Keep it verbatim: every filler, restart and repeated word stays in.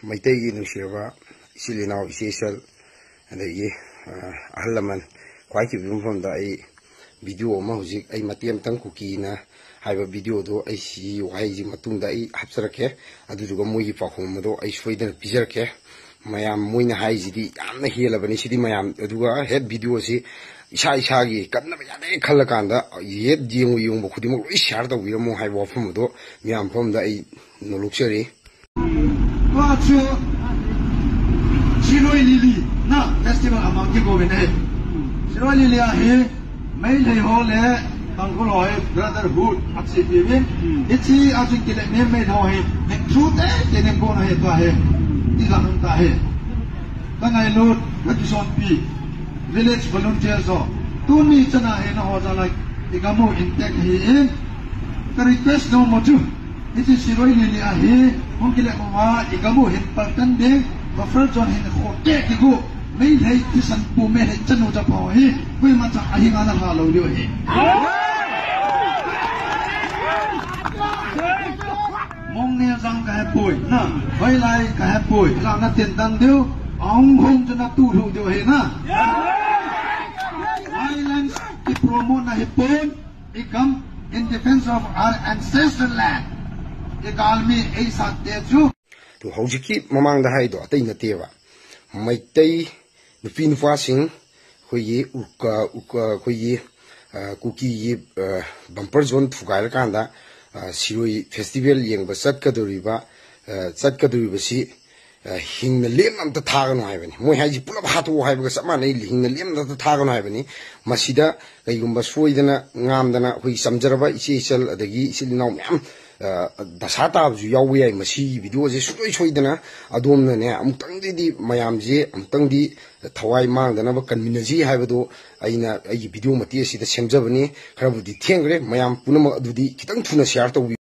ꯃꯩꯇꯩꯒꯤ ꯅꯨꯡꯁꯤꯔꯕ ꯏꯆꯤꯜ ꯏꯅꯥꯎ, ꯏꯆꯦ ꯏꯆꯜ, ꯑꯗꯒꯤ, ꯑ, ꯑꯍꯜ ꯂꯃꯟ, ꯈ꯭ꯋꯥꯏ ꯆꯤꯕ ꯃꯐꯝꯗ ꯑꯩ ꯚꯤꯗꯤꯑꯣ ꯑꯃ, ꯍꯧꯖꯤꯛ ꯑꯩ ꯃꯇꯦꯛ ꯑꯃꯇꯪ ꯀꯨꯀꯤꯅ ꯍꯥꯏꯕ ꯚꯤꯗꯤꯑꯣꯗꯣ, ꯑꯩ ꯁꯤꯒꯤ ꯋꯥꯍꯩꯁꯤ ꯃꯇꯨꯡꯗ ꯑꯩ ꯍꯥꯞꯆꯔꯛꯀꯦ꯫ ꯑꯗꯨꯗꯨꯒ ꯃꯣꯏꯒꯤ ꯄꯥꯎꯈꯨꯝ ꯑꯗꯣ ꯑꯩ ꯁꯣꯏꯗꯅ ꯄꯤꯖꯔꯛꯀꯦ꯫ ꯃꯌꯥꯝ ꯃꯣꯏꯅ ꯍꯥꯏꯔꯤꯁꯤꯗꯤ ꯌꯥꯝꯅ ꯍꯦꯜꯂꯕꯅꯤ ꯁꯤꯗꯤ ꯃꯌꯥꯝ꯫ ꯑꯗꯨꯒ ꯍꯦꯛ ꯚꯤꯗꯤꯑꯣꯁꯤ ꯏꯁꯥ ꯏꯁꯥꯒꯤ ꯀꯟꯅꯕ ꯌꯥꯅꯦ ꯈꯜꯂꯀꯥꯟꯗ ꯍꯦꯛ ꯌꯦꯡꯉꯨ ꯌꯦꯡꯕ ꯈꯨꯗꯤꯡꯃꯛ ꯂꯣꯏ ꯁꯤꯌꯥꯔ ꯇꯧꯕꯤꯔꯝꯃꯣ ꯍꯥꯏꯕ ꯋꯥꯐꯝ ꯑꯗꯣ ꯃꯌꯥꯝ ꯃꯐꯝꯗ ꯑꯩ ꯅꯣꯂꯨꯛꯆꯔꯤ꯫ ꯃꯍꯥꯛꯁꯨ ꯁꯤꯔꯣꯏ ꯂꯤꯂꯤꯅ ꯐꯦꯁꯇꯤꯚꯦꯜ ꯑꯃꯒꯤ ꯒꯣꯕꯤꯟꯗ ꯍꯦ꯫ ꯁꯤꯔꯣꯏ ꯂꯤꯂꯤ ꯑꯍꯤ ꯃꯩ ꯂꯩꯍꯣꯜꯂꯦ, ꯇꯥꯡꯈꯨꯜ ꯍꯣꯏ ꯕ꯭ꯔꯗꯔꯍꯨꯗ ꯑꯁꯤ ꯄꯤꯕꯤ꯫ ꯏꯆꯤ ꯑꯁꯤ ꯀꯤꯂꯦ ꯃꯦ ꯃꯩ ꯊꯣ ꯍꯦ, ꯃꯦ ꯊ꯭ꯔꯨ ꯇꯦ ꯇꯦ ꯅꯦ ꯀꯣꯟ ꯍꯦ ꯇꯥ ꯍꯦ꯫ ꯏ ꯂꯥꯡ ꯇꯥ ꯍꯦ꯫ ꯀꯅꯥꯏ ꯂꯨꯠ ꯀꯇꯤꯁꯣꯟ ꯄꯤ꯫ Village volunteers ho, tuni chana he na ho jala igamu intek hi in. Ka request no mo chu. Iti siroi lili ahi, hong kile mo ma igamu hin paltan ding, buffer zone hin khote kigu. Mei hei ti san pu mei hei chanu ja pho hi. Kui ma cha ahi ngana ha lo liu hi. Mong ne jang ka hepoi na, hoi lai ka hepoi la na tien dan diu, aung hong chu na tu lu diu he na. Violence ki promote na hepon, i kam in defense of our ancestral land. I kalmi ei sa te chu. ꯑꯗꯨ ꯍꯧꯖꯤꯛꯀꯤ ꯃꯃꯥꯡꯗ ꯍꯥꯏꯗꯣ ꯑꯇꯩ ꯅꯠꯇꯦꯕ꯫ ꯃꯩꯇꯩ ꯅꯨꯄꯤ ꯅꯨꯄꯥꯁꯤꯡ ꯑꯩꯈꯣꯏꯒꯤ ꯎꯀ-, ꯎꯀ-, ꯑꯩꯈꯣꯏꯒꯤ, ꯑ, ꯀꯨꯀꯤꯒꯤ, ꯑ, ꯕꯝꯄꯔ ꯖꯣꯟ ꯊꯨꯒꯥꯏꯔꯀꯥꯟꯗ, ꯑ, ꯁꯤꯔꯣꯏ ꯐꯦꯁꯇꯤꯚꯦꯜ ꯌꯦꯡꯕ ꯆꯠꯀꯗꯧꯔꯤꯕ, ꯑ, ꯆꯠꯀꯗꯧꯔꯤꯕꯁꯤ, ꯑ, ꯍꯤꯡꯅ ꯂꯦꯝꯅ ꯑꯝꯇ ꯊꯥꯒꯅꯨ ꯍꯥꯏꯕꯅꯤ꯫ ꯃꯣꯏ ꯍꯥꯏꯁꯤ ꯄꯨꯂꯞ ꯍꯥꯠꯇꯣꯛꯑꯣ ꯍꯥꯏꯕꯒ ꯆꯞ ꯃꯥꯟꯅꯩ, ꯍꯤꯡꯅ ꯂꯦꯝꯅ ꯑꯝꯇ ꯊꯥꯒꯅꯨ ꯍꯥꯏꯕꯅꯤ꯫ ꯃꯁꯤꯗ ꯀꯩꯒꯨꯝꯕ ꯁꯣꯏꯗꯅ ꯉꯥꯝꯗꯅ ꯑꯩꯈꯣꯏꯒꯤ ꯆꯝꯖꯔꯕ ꯏꯆꯦ ꯏꯆꯜ ꯑꯗꯒꯤ ꯏꯆꯤꯜ ꯏꯅꯥꯎ ꯃꯌꯥꯝ, ꯑ, ꯗꯁꯥ ꯇꯥꯕꯁꯨ ꯌꯥꯎꯕ ꯌꯥꯏ꯫ ꯃꯁꯤꯒꯤ ꯚꯤꯗꯤꯑꯣꯁꯦ ꯁꯨꯡꯁꯣꯏ ꯁꯣꯏꯗꯅ ꯑꯗꯣꯝꯅꯅꯦ ꯑꯃꯨꯛꯇꯪꯗꯤꯗꯤ ꯃꯌꯥꯝꯁꯦ ꯑꯃꯨꯛꯇꯪꯗꯤ ꯊꯋꯥꯏ ꯃꯥꯡꯗꯅꯕ ꯀꯟꯃꯤꯟꯅꯁꯤ ꯍꯥꯏꯕꯗꯣ ꯑꯩꯅ ꯑꯩꯒꯤ ꯚꯤꯗꯤꯑꯣ ꯃꯇꯦꯛ ꯑꯁꯤꯗ ꯁꯦꯝꯖꯕꯅꯤ꯫ ꯈꯔꯕꯨꯗꯤ ꯊꯦꯡꯈ꯭ꯔꯦ, ꯃꯌꯥꯝ ꯄꯨꯝꯅꯃꯛ ꯑꯗꯨꯗꯤ ꯈꯤꯇꯪ ꯊꯨꯅ ꯁꯤꯌꯥꯔ ꯇꯧꯕꯤꯌꯨ꯫